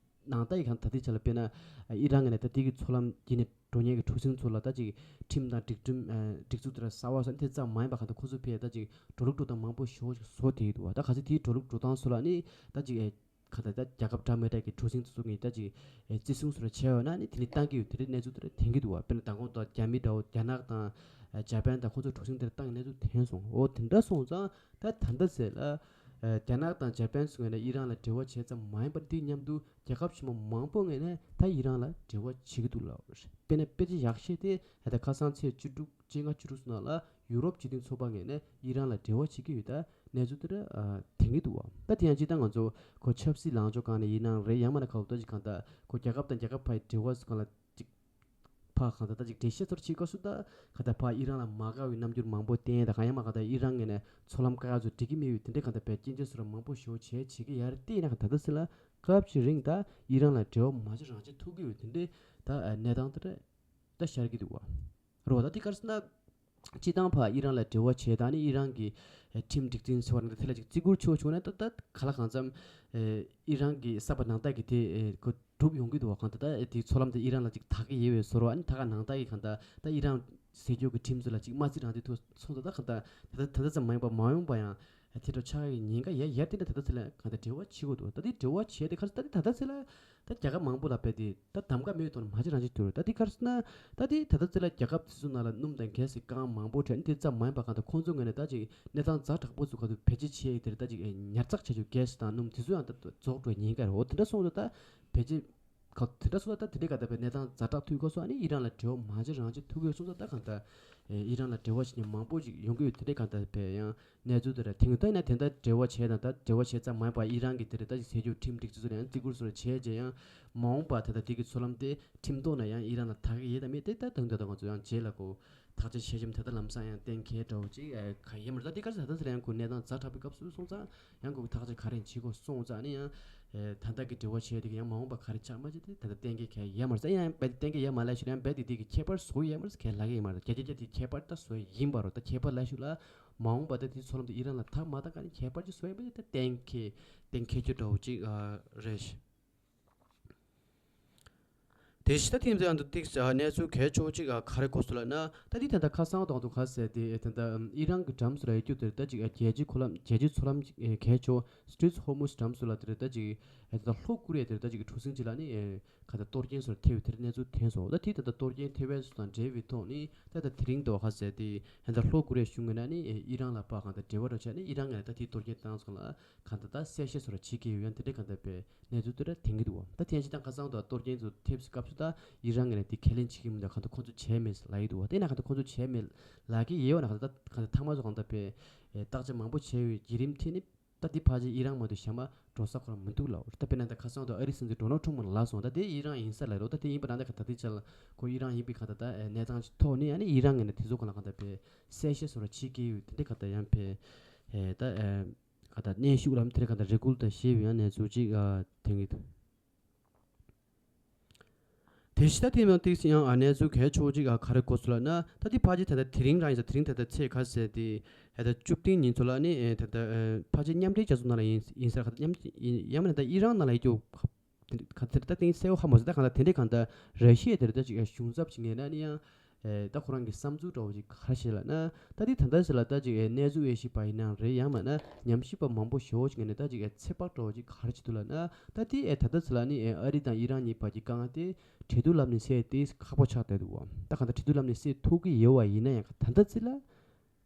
ནང་ལྟ་ཡི་གང་ད་ལྟའི་ཆ་ལ་དཔེར་ན་ཨི་རན་ངོས་ནས་ད་དེ་གི་མཚོ་ལམ་བརྒྱུད་ནས་འགྲོ་མཁན་གྱི་གྲུ་གཟིངས་ཚོ་ལ་ད་ཅིག་ཁྲིམས་དང་སྒྲིག་ཁྲིམས་སྒྲིག་འཛུགས་དེ་ལ་གསར་བ་སོགས་དེ་ཙམ་མ་ཡིན་པ་གང་ལྟར་ཁོ་ཚོ་ཕར་ད་ཅིག་འགྲོ་ལུགས་འགྲོ་སྟངས་མང་པོ་ཞེ་པོ་ཅིག་བཟོ་བསྡད་ཀྱི་འདུག་བ། ད་ག་ཚོད་དེའི་འགྲོ་ལུགས་འགྲོ་སྟངས་ཚོ་ལ་ནི་ད་ཅིག་གང་ལྟར་ད་རྒྱལ་ཁབ་འདྲ་མི་འདྲ་གི་གྲུ་གཟིངས་ཚོ་ཚོ་ངས་ད་ཅིག་བརྩི་སྲུང་ཚོ་ལ་བྱས་ཡོད་ན་ནི་དེ་ནི་བཏང་གི་ཡོད། དེ་འདྲའི་གནས་ཚུལ་དེ་འདྲ་ཐོན་གྱི་འདུག་བ། དཔེར་ན་མདང་དགོང་དག་རྒྱ་མི་འདྲ་བོ་རྒྱ་ནག་དང་ཇ་པན་དང་ཁོ་ཚོ་གྲུ་གཟིངས་དེ་འདྲ་བཏང་གི་གནས་ཚུལ་ཐོན་སོང་། འོ་དེ་འདྲ་སོང་ཙང་ད་ད་ལྟ་ཚེ་ལ་རྒྱ་ནག་དང་ཇ་པན་སོགས་ནས་ཨི་རན་ལ་འབྲེལ་བ་བྱས་ཙམ་མ་ཡིན་པར་དེའི་མཉམ་དུ་རྒྱལ་ཁབ་ཆེན་པོ་མང་པོ་ངོས་ནས་ད་ཨི་རན་ལ་འབྲེལ་བ་བྱེད་ཀྱི་འདུག་ལབ་རེད། དཔེར་ན་དཔེ་ཆ་ཡག་ཤོས་དེ་ད་ལྟ་ཁ་སང་ཚེས་བཅུ་དྲུག་བཅོ་ལྔ་བཅུ་དྲུག་ཚོ་ནང་ལ་ཡུ་རོབ་སྤྱི་མཐུན་ཚོགས་པ་ངོས་ནས་ཨི་རན་ལ་འབྲེལ་བ་བྱེད་ཀྱི་ཡོད། ད་གནས་ཚུལ་དེ་འདྲ་ཐོན་གྱི་འདུག་བ། ད་དེ་ཡང་སྤྱིར་བཏང་ང་ཚོ་ཁོ་ཆབ་སྲིད་ལངས་ཕྱོགས་སྒང་ནས་ཡིན་ནའང་རེད། ཡང་མིན་ན་ཁ་ལོ་ད་ཅིག་གང་ལྟར་ཁོ་རྒྱལ་ཁབ་དང་རྒྱལ་ཁབ་བར་འབྲེལ་བ་སྒང་ལ་ཅིག་ཕར་གང་ལྟར་ད་ཅིག་འགྲེལ་བཤད་ཚོར་བྱེད་སྐབས་སུ་ད་གང་ལྟར་ཕར་ཨི་རན་ལ་མ་དགའ་བའི་རྣམ་འགྱུར་མང་པོ་བསྟན། ད་གང་ཡང་མ་གང་ལྟར་ཨི་རན་ངོས་ནས་མཚོ་ལམ་བཀག་ཡག་ཚོ་འགྲིག་གི་མེད་པའི་དེ་འདྲའི་གང་ལྟར་བས་སྐྱོན་བརྗོད་ཚོ་ར་མང་པོ་ཞེ་པོ་བྱས་བྱེད་ཀྱི་ཡ་རེད། དེ་ཡིན་ན་གང་ལྟར་ད་ཟེར་ལ་སྐབས་ཅིག་རིང་ད་ཨི་རན་ལ་འབྲེལ་བ་མ་བྱེད་རང་བྱེད་ཐུབ་ཀྱི་ཡོད། དེ་འདྲའི་ད་གནས་སྟངས་དེ་འདྲ་ད་ཤར་གྱི་འདུག་བ། རེད་བ། ད་དེ་ག་རེ་ཟེར་ན། སྤྱིར་བཏང་ཕར་ཨི་རན་ལ་འབྲེལ་བ་བྱས་དང་ནི་ཨི་རན་གྱི་ཨེ་ཁྲིམས་སྒྲིག་འཛིན་ཟེར་བ་རེད། དེ་ལ་ཅིག་བརྩི་བཀུར་ཆེ་བོ་བྱུང་ན་ད་ད་ག་ལ་གང་འཚམ་ཨེ་ཨི་རན་གྱི་བསམ་པ་ནང་ལྟར་གྱི་དེ་ཨེ་ཁོ་འགྲུབ་ཡོང་གི་འདུག་བ། གང་ལྟར་ད་ཨེ་དེའི་མཚོ་ལམ་དེ་ཨི་རན་ལ་ཅིག་དག་གི་ཡོད་པའི་བཟོ་འདྲ། ཨ་ནི་ད་ག་ནང་ལྟར་གྱི་གང་ལྟར་ད་ཨི་རན་ཟེར་རྒྱུ་གི་ཁྲིམས་སྲོལ་ལ་ཅིག་མ་བརྩི་རང་བརྩི་ཐུབ་སོང་ཙང་། ད་གང་ལྟར་ད་ད་ད་ལྟ་ཙམ་མ་ཡིན་པ་མ་འོངས་པ་ཡང་དེ་འདྲ་ཆགས་ཀྱི་ཉེན་ཁ་ཡ་ཡར་དེ་འདྲ་ད་ལྟ་ཚེ་ལ་གང་ལྟར་འབྲེལ་བ་བྱེད་དགོས་འདུག་ད་དེ་འབྲེལ་བ་བྱས་ཏེ་ག་ད་དེ་ད་ལྟ་ཚེ་ལ་ད་རྒྱལ་ཁབ་མང་པོ་ལ་བས་ཏེ་ད་གདམ་ག་མེད་དོན་མ་བྱེད་རང་བྱེད་དུ་རེད། ད་དེ་ག་རེ་ཟེར་ན། ད་དེ་ད་ལྟ་ཚེ་ལ་རྒྱལ་ཁབ་དེ་ཚོ་ནང་ལ་སྣུམ་དང་གྷེ་སི་གི་རྐང་མང་པོ་འདྲེན་དེ་ཙམ་མ་ཡིན་པ་གང་ལྟར་ཁོང་ཚོ་ངོས་ནས་ད་ཅིག་གནས་སྟངས་ཛ་དྲག་པོ་ཚོ་ག་ཚོད་བེད་སྤྱོད་བྱེད་ཡས་དེར་ད་ཅིག་ཉར་ཚགས་བྱེད་རྒྱུ་གྷེ་སི་དང་སྣུམ་དེ་ཚོ་ཡང་ད་རྫོགས་འགྲོ་ཉེན་ཁ་རེད། འོ་དེ་འདྲ་སོང་ཙང་ད་བེད་སྤྱོད་ག་དེ་འདྲ་སོང་ཙང་ད་དེ་འདྲའི་ག་ད་བས་གནས་སྟངས་ཛ་དྲག་ཐུག་གོ་སོང་། ཨ་ནི་ཨི་རན་ལ་འབྲེལ་བ་མ་བྱེད་རང་བྱེད་ཐུག་གོ་སོང་ཙང་ད་གང་ལྟར་ཨི་རན་ལ་འབྲེལ་བ་བྱེད་མཁན་མང་པོ་ཅིག་ཡོང་གི་ཡོད། དེ་འདྲའི་གང་ལྟར་བས་ཡང་གནས་ཚུལ་དེ་འདྲ་ཐོན་གྱི་འདུག་ཡིན་ན་དེ་འདྲ་འབྲེལ་བ་བྱས་དང་ད་འབྲེལ་བ་བྱས་ཙམ་མ་ཡིན་པར་ཨི་རན་གྱི་དེ་འདྲ་ད་ཅིག་ཟེར་རྒྱུ་ཁྲིམས་སྒྲིག་འཛུགས་ཚོ་ལ་ཡང་བརྩི་བཀུར་སོགས་བྱས་རྗེས་ཡང་མ་འོངས་པར་ད་ལྟ་དེ་གི་མཚོ་ལམ་དེ་ཁྲིམས་ཐོག་ནས་ཡང་ཨི་རན་ལ་དག་གི་ཡོད་དམ་མེད་དེ་ད་དུང་ད་ལྟ་ང་ཚོ་ཡང་རྗེས་ལ་ཁོ་ཐག་གཅོད་བྱེད་ཞིམ་ད་ལྟ་ལམ་སང་ཡང་གཏན་འཁེལ་འདྲ་བོ་ཅིག་ཨ་ག་ཡོད་མ་རེད། ད་དེ་ག་རེ་ད་ལྟ་ཚེ་ལ་ཡང་ཁོ་གནས་སྟངས་ཛ་དྲག་པའི་སྐབས་སུ་སོང་ཙང་ཡང་ཁོ་ཐག་གཅོད་ག་རེ་བྱེད་དགོས་སོང་ཙང་ཨ་ནི་ཡང་ཨེ་ད་ལྟ་གི་འབྲེལ་བ་བྱས་དེ་གི་ཡང་མ་འོངས་པ་ག་རེ་ཆགས་མ་བྱེད་དེ་ད་ལྟ་གཏན་འཁེལ་ག་ཡོད་མ་རེད། ཡང་ཡང་རྦད་དེ་གཏན་འཁེལ་ཡོད་མ་ལབ་ཞུ་ན་ཡང་རྦད་དེ་དེ་གི་ཁྱད་པར་བཟོ་གི་ཡོད་མ་རེད། ག་ལབ་གི་ཡོད་མ་རེད། བརྒྱ་ཆ་བརྒྱ་དེ་ཁྱད་པར་ད་བཟོ་ཡི་ཡིན་པ་རེད། ད་ཁྱད་པར་ལབ་ཞུ་ལ་མ་འོངས་པ་ད་དེ་མཚོ་ལམ་དེ་ཨི་རན་ལ་དག་མ་དག་ག་ནི་ཁྱད་པར་ཅིག་བཟོ་ཡི་མེད། ད་གཏན་འཁེལ་གཏན་འཁེལ་རྒྱུ་འདྲ་བོ་ཅིག་ཨ་རེད། དེ་བཞིན་ད་ཐེངས་འདི་ཡང་དུ་ཏིག་ཙམ་གནས་ཚུལ་གལ་ཆེ་བོ་གཅིག་ག་རེ་གོ་སོང་ལབ་ན། ད་འདི་ད་ལྟ་ཁ་སང་དང་དུ་ག་ཟེར་ཏེ་ད་ལྟ་ཨི་རན་གྱི་འགྲམ་སུ་ལ་ཡོད་རྒྱུ་དེར་ད་ཅིག་རྒྱལ་སྤྱིའི་མཁོ་ལམ་རྒྱལ་སྤྱིའི་མཚོ་ལམ་གལ་ཆེ་བོ་Straits of Hormuz འགྲམ་སུ་ལ་དེར་ད་ཅིག་ད་ལྟ་ལྷོ་ཀོ་རི་ཡ་དེར་ད་ཅིག་གྲུ་གཟིངས་ཅིག་ལ་ནི་ག་ད་གཏོར་སྐྱོན་སོགས་ཐེབས་དེར་གནས་ཚུལ་ཐོན་སོང་། ད་དེ་ད་ལྟ་གཏོར་སྐྱོན་ཐེབས་པ་སོགས་དང་འབྲེལ་བའི་ཐོག་ནི་ད་ལྟ་དེ་རིང་དུ་ག་ཟེར་ཏེ་ད་ལྟ་ལྷོ་ཀོ་རི་ཡ་གཞུང་ངོས་ནས་ནི་ཨི་རན་ལ་ཕར་ག་ད་འབྲེལ་བ་འགྲོ་བྱས་ནི་ཨི་རན་ངོས་ནས་ད་དེ་གཏོར་སྐྱོན་བཏང་སོང་ལ། གང་ལྟར་ད་གསལ་བཤད་སོགས་ལ་བྱེད་ཀྱི་ཡོད། ཡང་དེ་འདྲའི་གང་ལྟར་པའི་གནས་ཚུལ་དེ་འདྲ་ཐོན་གྱི་འདུག་བ། ད་ཐེངས་ཤིག་དང་ཁ་སང་དུ་གཏོར་སྐྱོན་ཚོ་ཐེབས་སྐབས་སུ་ད་ཡི་རང་ངོས་ནས་དེ་ཁས་ལེན་བྱེད་ཀྱི་མི་འདུག་གང་ལྟར་ཁོང་ཚོ་བྱས་མེད་ལབ་ཀྱི་འདུག་བ། དེ་ན་གང་ལྟར་ཁོང་ཚོ་བྱས་མེད་ལབ་ཀྱི་ཡོད་ན་གང་ལྟར་ད་གང་ལྟར་ཐ་མ་ཚོ་གང་ལྟར་པའི་བརྟག་དཔྱད་མང་པོ་བྱས་པའི་བརྒྱུད་རིམ་ཐད་ནས་ད་དེ་ཕལ་ཆེར་ཡི་རང་མ་གཏོགས་གཞན་པ་འགྲོ་ས་ཁོ་རང་མི་འདུག་ལབ། ད་དཔེར་ན་ད་ཁ་སང་དུ་ཨ་རིའི་སྲིད་འཛིན་ཌོ་ནལ་ཊམ་ཕ་ལ་སོང་ད་དེ་ཡི་རང་ཡིན་ས་ལབ་རོགས། ད་དེ་ཡིན་པ་ན་ད་གང་ལྟར་དེ་ཆ་ལ་ཁོ་ཡི་རང་ཡིན་པའི་གང་ལྟར་ད་གནས་སྟངས་ཀྱི་ཐོག་ནས་ཡང་ནི་ཡི་རང་ངོས་ནས་དེ་ཚོ་གང་ལ་གང་ལྟར་པའི་གསལ་བཤད་སོགས་ལ་བྱེད་ཀྱི་ཡོད། དེ་འདྲའི་གང་ལྟར་ཡང་པའི་ད། ག་ད་གནོན་ཤུགས་ལམ་དེར་ག་ད་རེ་སྐུལ་དང་ཞེས་པའི་ཡང་གནས་ཚུལ་ཅིག་ཨ་ཐོན་གྱི་འདུག་དེ་བཞིན་ད་དེ་མ་ཏིག་ཡང་ཨ་གནས་ཚུལ་གལ་ཆེ་བོ་ཅིག་ཨ་ག་རེ་གོ་སོང་ལབ་ན། ད་དེ་ཕལ་ཆེར་ད་ལྟ་དེ་རིང་རང་ཡིན་ས། དེ་རིང་ད་ལྟ་ཚེས་ག་ཟེར་དེ་ད་ལྟ་བཅུ་བདུན་ཉིན་ཚོ་ལ་ནི་ད་ལྟ་ཕལ་ཆེར་མཉམ་འབྲེལ་རྒྱལ་ཚོགས་ནང་ལ་ཡིན་ཡིན་ས། ག་ད་མཉམ་ཡིན་ཡང་མིན་ན་ད་ཨི་རན་ནང་ལ་ཡོད་རྒྱུ་ག་ད་དེ་ད་དེང་གསལ་བོ་ཧ་མ་སོང་། ད་གང་ལྟར་དེ་འདྲའི་གང་ལྟར་ར་ཤི་ཡ་དེར་ད་ཅིག་གཞུང་ཚབ་ཅིག་ངེས་ན་ནི་ཡང་ཨེ་ད་ཁོ་རང་གི་བསམ་ཚུལ་འདྲ་བོ་ཅིག་ག་རེ་བཤད་ལབ་ན། ད་དེ་ད་ལྟ་ཟེར་ལ་ད་ཅིག་ཨེ་གནས་ཚུལ་དབྱེ་ཞིབ་པ་ཡིན་ན་རེད། ཡང་མིན་ན་ཉམས་ཞིབ་པ་མང་པོ་ཞེ་པོ་ཅིག་ངེས་ནས་ད་ཅིག་ཨེ་ཚོད་དཔག་འདྲ་བོ་ཅིག་ག་རེ་བྱེད་འདུག་ལབ་ན། ད་དེ་ཨེ་ད་ལྟ་ཟེར་ལ་ནི་ཨེ་ཨ་རི་དང་ཨི་རན་གཉིས་བར་གྱི་དཀའ་ངལ་དེ་གྲོས་བསྡུར་ལམ་ནས་སེལ་ཏེ་ཁག་པོ་ཆགས་བསྡད་འདུག་བ། ད་གང་ལྟར་གྲོས་བསྡུར་ལམ་ནས་སེལ་ཐུབ་ཀྱི་ཡོད་པ་ཡིན་ན་ཡང་ད་ལྟ་ཟེར་ལ་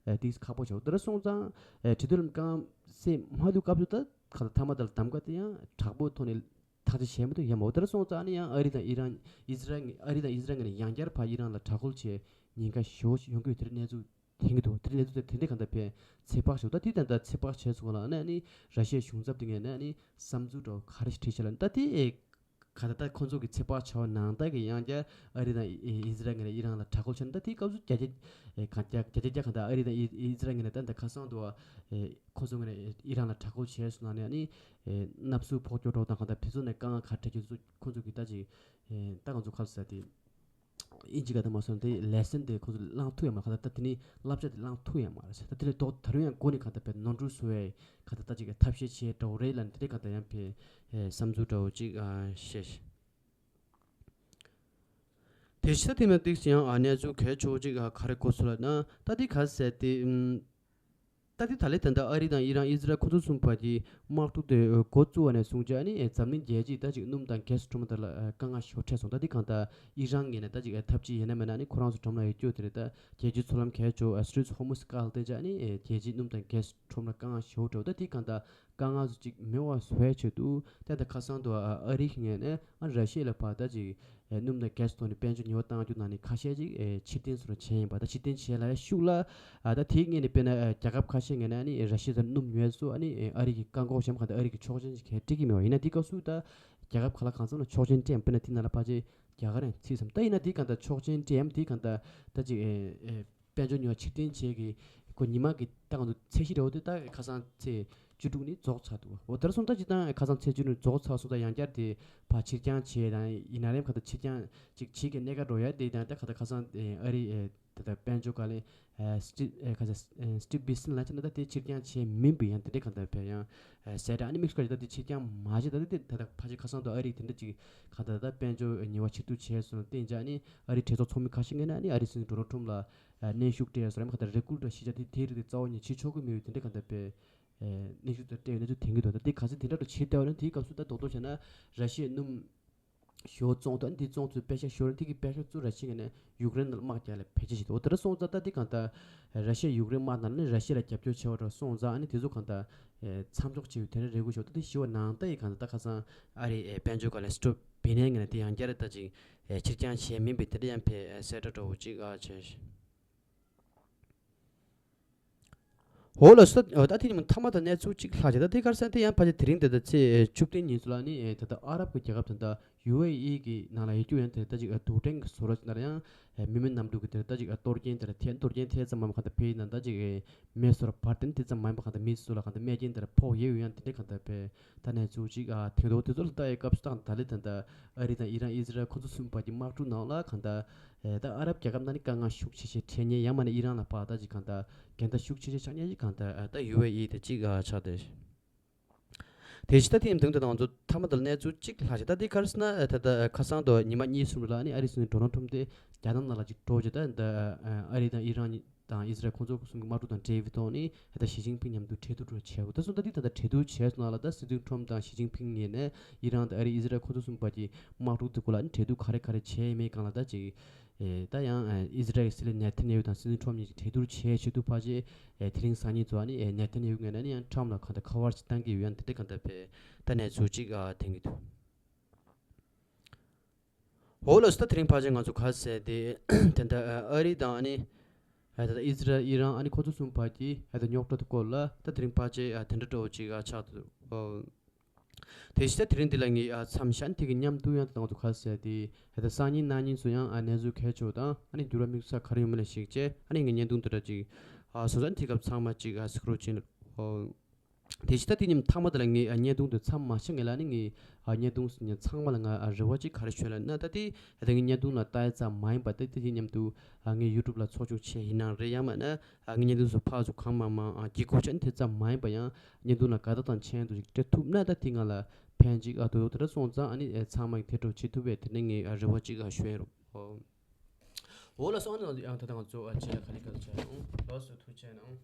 ཨེ་དེ་ཁག་པོ་ཆགས། དེ་འདྲ་སོང་ཙང་ཨེ་གྲོས་བསྡུར་ལམ་རྐང་སེལ་མ་ཐུབ་སྐབས་སུ་ད་གང་ལྟར་མཐའ་མ་དེ་ལ་གདམ་ག་དེ་ཡང་དྲག་པོའི་ཐོག་ནས་ཐག་གཅོད་བྱས་མི་འདུག་ཡ་མ་འོ་དེར་སོང་ཙང་ནི་ཡང་ཨ་རི་དང་ཨི་རན་ཨི་ཟི་རལ་ཨ་རི་དང་ཨི་ཟི་རལ་ངོས་ནས་ཡང་བསྐྱར་ཕར་ཨི་རན་ལ་དྲག་རྒོལ་བྱེད་ཉེན་ཁ་ཞེ་པོ་ཅིག་ཡོང་གི་ཡོད། དེར་གནས་ཚུལ་ཐོན་གྱི་འདུག་དེར་གནས་ཚུལ་དེ་དེ་འདྲ་གང་ལྟར་ཕན་ཚེ་དཔག་ཞུ། ད་དེ་ད་ལྟ་ཚེ་དཔག་བྱས་སོང་ལ་ནི་ཨ་ནི་ར་ཤི་ཡའི་གཞུང་ཚབ་དེ་ངོས་ནས་ཨ་ནི་བསམ་ཚུལ་འདྲ་བོ་ག་རེ་ཞིག་བྲིས་བྱས་ལ་ད་དེ་ཨེ་ ག་ད་ལྟ་ཁོང་ཚོ་གི་ཚོད་དཔག་བྱ་བ་ནང་ལྟར་གྱི་ཡང་བསྐྱར་ཨ་རི་དང་ཨི་ཟི་རལ་ངོས་ནས་ཨི་རན་ལ་དྲག་རྒོལ་བྱས་ན། ད་དེའི་སྐབས་སུ་བརྒྱ་ཆ་ཨེ་ག་བརྒྱ་བརྒྱ་ཆ་བརྒྱ་གང་ལྟར་ཨ་རི་དང་ཨི་ཨི་ཟི་རལ་ངོས་ནས་ད་ད་ཁ་སང་དུ་ཨེ་ཁོང་ཚོ་ངོས་ནས་ཨི་རན་ལ་དྲག་རྒོལ་བྱས་སོང་ན་ནི་ཨ་ནི་ཨེ་གནམ་གཤིས་འཕོ་སྐྱོད་འགྲོ་དང་གང་ལྟར་དེ་ཚོ་ནས་དཀའ་ངལ་ག་འཕྲད་ཀྱི་ཚོ་ཁོང་ཚོ་གི་ད་ཅིག་ཨེ་ད་ང་ཚོ་ཁ་ཟེར་དེ། ཨིན་ཇི་སྐད་དུ་མ་སོང་དེ་ལེ་སན་དེ་ཁོང་ཚོ་བླང་ཐུབ་ཡ་མ་རེད། ད་ད་དེ་ནི་བསླབ་བྱ་དེ་བླང་ཐུབ་ཡ་མ་རེད། ད་དེ་ལས་ལྡོག་ད་རུང་ཡང་འགོ་ནས་གང་ལྟར་བས་ནོར་འཁྲུལ་བཟོ་ཡ་གང་ལྟར་ད་ཅིག་ཐབས་ཤེས་བྱེད་འགྲོ་རེད་ལབ་ནས་དེ་གང་ལྟར་ཡང་བས་བསམ་ཚུལ་འདྲ་བོ་ཅིག་བཤད། དེ་ཤ་དེ་མ་ཏིག་ཡང་གནས་ཚུལ་གལ་ཆེ་བོ་ཅིག་ག་རེ་གོ་སོང་ལབ་ན། ད་དེ་ག་ཟེར་དེ། ད་དེ་ད་ལས་ད་ལྟ་ཨ་རི་དང་ཨི་རན་ཨི་ཟི་རལ་ཁོ་ཚོ་གསུམ་བར་གྱི་དམག་འཁྲུག་དེ་འགོ་བཙུགས་པ་ནས་བཟུང་བྱས་ནི་འཛམ་གླིང་རྒྱལ་སྤྱིས་ད་ཅིག་སྣུམ་དང་གྷེ་སི་ཁྲོམ་དེ་ལ་དཀའ་ངལ་ཞེ་པོ་འཕྲད་སོང་། ད་དེ་གང་ལྟར་ཨི་རན་ངོས་ནས་ད་ཅིག་ཐབས་ཇུས་ཡིན་ན་མིན་ན་ནི་ཁོ་རང་ཚོ་ཁྲོམ་ལ་ཡོད་རྒྱུ་དེ་རེད། ད་རྒྱལ་སྤྱིའི་མཚོ་ལམ་གལ་ཆེ་བོ་སི་ཊྲེཊ་ཧོར་མུཛ་བཀག་སྟེ་བྱས་ནི་རྒྱལ་སྤྱིའི་སྣུམ་དང་གྷེ་སི་ཁྲོམ་ལ་དཀའ་ངལ་ཞེ་པོ་འཕྲད། ད་དེ་གང་ལྟར་དཀའ་ངལ་ཚོ་ཅིག་མེད་པ་བཟོ་བའི་ཆེད་དུ་ད་ལྟ་ཁ་སང་དུ་ཨ་རི་གི་ངོས་ནས་ཨ་ར་ཤི་ཡ་ལ་ཕར་ད་ཅིག་ཨེ་སྣུམ་དང་གྷེ་སི་ཐོག་ནས་དཔལ་འབྱོར་ཉེས་པ་བཏང་རྒྱུ་ནང་ནས་ཁ་ཤས་ཅིག་ཨེ་ཕྱིར་འཐེན་བཟོ་འདྲ་བྱས་ཡིན་པ། ད་ཕྱིར་འཐེན་བྱས་ལ་ཡ་ཤུགས་ལ་ཨ་ད་དེའི་སྔོན་ནས་དཔེར་ན་ཨེ་རྒྱལ་ཁབ་ཁ་ཤས་ངོས་ནས་ཨ་ནི་ར་ཤི་ཡ་ཚོར་སྣུམ་ཉོས་སུ་ཨ་ནི་ཨེ་ཨ་རི་གི་བཀག་འགོག་བྱས་མ་གང་ལྟར་ཨ་རི་གི་ཆོག་མཆན་ཅིག་གས་སྤྲད་ཀྱི་མེད་པ། ཡིན་ན་དེའི་སྐབས་སུ་ད་རྒྱལ་ཁབ་ཁག་ལ་གང་འཚམ་ལ་ཆོག་མཆན་སྤྲད་ཡམ། དཔེར་ན་དེ་ནང་ལ་ཕལ་ཆེར་རྒྱ་གར་ཡང་ཚུད་སམ། ད་ཡིན་ན་དེ་གང་ལྟར་ཆོག་མཆན་སྤྲད་ཡམ། དེ་གང་ལྟར་ད་ཅིག་ཨེ་ཨེ་དཔལ་འབྱོར་ཉོ་བ་ཕྱིར་འཐེན་བྱེད་ཀྱི་ཁོ་ཉི་མ་གི་ད་གང་འདུག་ཚད་གཞི་རེ་བ་དེ་ད་ཁ་སང་ཚེས་བཅུ་དྲུག་ནས་རྫོགས་ཚར་འདུག་འོ་དེར་སོང་ད་ཅི་ད་ཁ་སང་ཚེས་བཅུ་དྲུག་ནས་རྫོགས་ཚར་སོང་། ད་ཡང་བསྐྱར་དེ་ཕར་ཕྱིར་འགྱངས་བྱས་དང་ཡིན་ན་རེམ་ཁ་ད་ཕྱིར་འགྱངས་ཅིག་བྱེད་ཀྱི་གནད་འགག་འགྲོ་ཡ་དེ་དང་ད་ཁ་ད་ཁ་སང་ཨ་རི་ད་ད་དཔལ་འབྱོར་ག་ལེ་སི་ཊི་ཁ་ས་སི་ཊིབ་བྷི་སན་ལ་ཆ་ན་ད་དེ་ཕྱིར་འགྱངས་བྱས་མིན་པའི་ཡང་དེ་འདྲའི་གང་ལྟར་བས་ཡང་གསལ་བསྒྲགས་ཨ་ནི་དམིགས་སུ་བཀར་ཅིག་ད་དེ་ཕྱིར་འགྱངས་མ་བྱས། ད་དེ་ད་ད་ཕལ་ཆེར་ཁ་སང་དུ་ཨ་རི་དེ་འདྲ་ཅིག་གང་ལྟར་ད་དཔལ་འབྱོར་ཉེས་པ་ཕྱིར་བསྡུ་བྱས་སོང་བསྟན་ཅིག་ཨ་ནི་ཨ་རིའི་གྲོས་ཚོགས་ཚོགས་མི་ཁ་ཤས་ངོས་ནས་ཨ་ནི་ཨ་རིའི་སྲིད་འཛིན་ཌོ་ནལ་ཊམ་ལ་ཨ་གནོན་ཤུགས་སྤྲད་ཡོད་ས་རེད། མ་ག་ད་རེ་སྐུལ་དང་ཤེས་བྱ་དེ་དེའི་རིགས་དེ་རྩ་བ་ཉིད་བྱེད་ཆོག་གི་མེད་པའི་དེ་འདྲ་གང་ལྟར་བས་ཨ་གནོན་ཤུགས་དང་སྤྲད་ཡོད་གནས་ཚུལ་ཐོན་གྱི་འདུག་ད་དེ་ག་ཚོད་དེ་འདྲ་འགྲོ་བྱེད་བསྡད་པ་ན་དེའི་སྐབས་སུ་ད་རྡོག་རྡོག་བྱས་ན་ར་ཤི་ཡའི་སྣུམ་ཞོ་བཙོང་དུ་ཨ་ནི་དེ་བཙོང་ཚུལ་པེ་ཤ་ཤོར་ནས་དེ་གི་པེ་ཤ་ཚུར་ར་ཤི་ཡ་ནས་ཡུཀ་རེན་ལ་དམག་རྒྱག་ལ་བེད་སྤྱད་བྱེད་དུ། འོ་དེ་འདྲ་སོང་ཙང་ད་དེ་གང་ལྟར་ར་ཤི་ཡ་ཡུཀ་རེན་དམག་ནང་ནས་ར་ཤི་ཡ་ལ་རྒྱབ་སྐྱོར་བྱེད་པ་འདྲ་སོང་ཙང་ཨ་ནི་དེ་ཚོ་གང་ལྟར་མཚམས་འཇོག་བྱེད་ཡུལ་དེ་འདྲ་རེ་སྐུལ་ཞོག་ད་དེ་ཞི་བ་ནང་ལྟ་ཡི་གང་ལྟར་ད་ཁ་སང་ཨ་རིའི་དཔལ་འབྱོར་ག་ལ་སི་ཊོབ་བི་ནན་ངེས་ན་དེ་ཡང་བསྐྱར་ད་ཅིག་ཕྱིར་འགྱངས་བྱས་མིན་པའི་དེ་འདྲ་ཡང་ཕེ་གསལ་བསྒྲགས་འདྲ་བོ་ཅིག་ཨ་བྱས། འོ་ལགས་སོ། ད་དེ་ནི་མཐའ་མ་དང་གནས་ཚུལ་གཅིག་ལྷག་བྱས། ད་དེ་ག་རེ་ཟེར་ན་དེ་ཡང་ཕལ་ཆེར་དེ་རིང་དེ་ད་ཚེས་བཅུ་བདུན་ཉིན་སུ་ལ་ནི་ད་ལྟ་ཨ་རབ་ཀྱི་རྒྱལ་ཁབ་དེ་ད་ཡུ་ཨེ་ཨི་གི་ནང་ལ་ཡོད་རྒྱུ་ཡང་དེ་ད་ཅིག་རྡུལ་ཕྲན་གྱི་བཟོ་གྲྭ་ཅིག་ནང་ལ་ཡང་མི་མེད་གནམ་གྲུ་གི་དེ་ད་ཅིག་གཏོར་སྐྱོན་དེ་ཐེབས་གཏོར་སྐྱོན་ཐེབས་ཙམ་མ་གང་ལྟར་ཕེ་ཡིན་ན་ད་ཅིག་མེ་གསོད་པར་བརྟེན་དེ་ཙམ་མ་ཡིན་པ་གང་ལྟར་མི་སུ་ལ་གང་ལྟར་རྨས་སྐྱོན་དེ་ཕོག་ཡོད་ཡོད་ཡང་དེ་འདྲ་གང་ལྟར་ཕེ། ད་གནས་ཚུལ་གཅིག་ཨ་ཐེངས་ཐོག་དེ་ཚོ་ལ་ལྟ་ཡའི་སྐབས་སུ་ད་ད་ལེ་ད་ལྟ་ཨ་རི་དང་ཨི་རན་ཨི་ཟི་རལ་ཁོ་ཚོ་གསུམ་བར་གྱི་དམག་འཁྲུག་ནང་ལ་གང་ལྟར་ཨེ་ད་ཨ་རབ་རྒྱལ་ཁབ་ནང་ནས་དཀའ་ངལ་ཤུགས་ཆེ་ཤོས་འཕྲད་མཁན་ཡང་མིན་ན་ཨི་རན་ལ་ཕར་ད་ཅིག་གང་ལྟར་འགལ་ཟླ་ཤུགས་ཆེ་ཤོས་ཆགས་མཁན་ཅིག་གང་ལྟར་ཨ་ད་ཡུ་ཨེ་ཨི་དེ་གཅིག་ཨ་ཆགས་ཏེ། དེ་བཞིན་ད་ཐེངས་དུང་དུ་ང་ཚོ་མཐའ་མ་དང་གནས་ཚུལ་གཅིག་ལྷག་བྱས། ད་དེ་ག་རེ་ཟེར་ན་ད་ལྟ་ཁ་སང་དུ་ཉི་མ་གཉིས་གསུམ་རིང་ལ་ནི་ཨ་རིའི་སྲིད་འཛིན་ཌོ་ནལ་ཊམ་དེ་རྒྱ་ནག་ནང་ལ་ཅིག་འགྲོ་བྱས། ད་ད་ཨ་རི་དང་ཨི་རན་གཉིས་དང་ཨི་ཟི་རལ་ཁོང་ཚོ་གསུམ་གྱི་དམག་འཁྲུག་དང་འབྲེལ་བའི་ཐོག་ནས་ད་ཞི་ཅིན་ཕིང་མཉམ་དུ་གྲོས་བསྡུར་འདྲ་བྱས་འོ། ད་སོང་ད་འདི་ད་ལྟ་གྲོས་བསྡུར་བྱས་སོང་ལ་ད་སྲིད་འཛིན་ཊམ་དང་ཞི་ཅིན་ཕིང་ངོས་ནས་ཨི་རན་དང་ཨ་རི་ཨི་ཟི་རལ་ཁོང་ཚོ་གསུམ་བར་གྱི་དམག་འཁྲུག་དེ་སྐོར་ལ་ནི་གྲོས་བསྡུར་ག་རེ་ག་རེ་བྱས་ཡོད་མེད་སྒང་ལ་ད་ཅིག་ཨེ་ད་ཡང་ཨེ་ཨི་ཟི་རལ་གྱི་སྲིད་བློན་ནེ་ཐན་ཡ་ཧུ་དང་སྲིད་འཛིན་ཊམ་གཉིས་ཀྱིས་གྲོས་བསྡུར་བྱས་བྱེད་དུས་ཕལ་ཆེར་ཨེ་དེ་རིང་སང་ཉིན་ཚོ་ནི་ཨེ་ནེ་ཐན་ཡ་ཧུ་ངོས་ནས་ནི་ཡང་ཊམ་ལ་གང་ལྟར་ཁ་པར་ཅིག་བཏང་གི་ཡོད། ཡང་དེ་འདྲ་གང་ལྟར་བས་ད་གནས་ཚུལ་ཅིག་ཨ་ཐོན་གྱི་འདུག་འོ་ལགས་སོ། ད་དེ་རིང་ཕལ་ཆེར་ང་ཚོ་ག་ཟེར་དེ་དེ་འདྲ་ཨ་རི་དང་ཨ་ནི་ཨ་ད་ཨི་ཟི་རལ་ཨི་རན་ཨ་ནི་ཁོ་ཚོ་གསུམ་བར་གྱི་ཨ་ད་རྙོག་དྲ་དེ་སྐོར་ལ་ད་དེ་རིང་ཕལ་ཆེར་ཨ་དེ་འདྲ་འདྲ་བོ་ཅིག་ཨ་ཆགས་འདུག་འོ། དེ་བཞིན་ད་དེ་རིང་འདི་ལ་ངས་ཨ་མཚམས་བཞག་དེ་གི་མཉམ་དུ་ཡང་ད་ང་ཚོ་ག་ཟེར་དེ་ཨ་ད་སང་ཉིན་གནངས་ཉིན་ཚོ་ཡང་ཨ་གནས་ཚུལ་གལ་ཆེ་བ་དང་ཨ་ནི་འགྱུར་བ་དམིགས་བསལ་ག་རེ་ཡོད་མེད་ལ་གཞིགས་བྱས་ཨ་ནི་ངས་བརྙན་ཐུང་དེ་འདྲ་ཅིག་ཨ་བཟོ་ས་དེ་སྐབས་ཚང་མ་ཅིག་ཨ་གཟིགས་རོགས་བྱེད། འོ། དེ་བཞིན་ད་དེ་ཉིན་མཐའ་མ་དེ་ལ་ངས་ཨ་བརྙན་ཐུང་དེ་མཚམས་མ་བཞག་ངེས་ལ་ནི་ངས་ཨ་བརྙན་ཐུང་ཟིན་ཉིན་ཚང་མ་ལ་ང་ཨ་རེ་བ་ཅིག་ག་རེ་ཞུ་ལབ་ན་ད་དེ་ཨ་ད་ངས་བརྙན་ཐུང་ལ་ལྟ་ཡ་ཙམ་མ་ཡིན་པ་ད་དེ་དེ་མཉམ་དུ་ཨ་ངས་ཡུ་ཊུབ་ལ་ཚོགས་ཆུང་བྱས་ཡིན་ནའང་རེད། ཡང་མིན་ན་ཨ་ངས་བརྙན་ཐུང་ཚོ་ཕར་ཚུར་གང་མང་མང་ཨ་གྱིས་ཁུག་ཅན་དེ་ཙམ་མ་ཡིན་པ་ཡང་བརྙན་ཐུང་ལ་དགའ་རྟགས་དང་མཆན་དུ་ཞིག་སྤྲད་ཐུབ་ན་ད་དེ་ང་ལ་ཕན་ཅིག་ཨ་དོ་དོ་དེ་འདྲ་སོང་ཙང་ཨ་ནི་ཨེ་ཚང་མ་གི་དེ་འདྲ་བྱེད་ཐུབ་པས་དེ་ནས་ངས་ཨ་རེ་བ་ཅིག་ཨ་ཞུ་ཡ་རོགས། འོ་ལགས་སོ། ཨ་ནི་ཡང་ད་ལྟ་ང་ཚོ་ཨ་ཆེད་ལ་ག་ལེ་ག་ལེ་བྱ་ཡང་ལགས་སོ། ཐུགས་རྗེ་གནང་།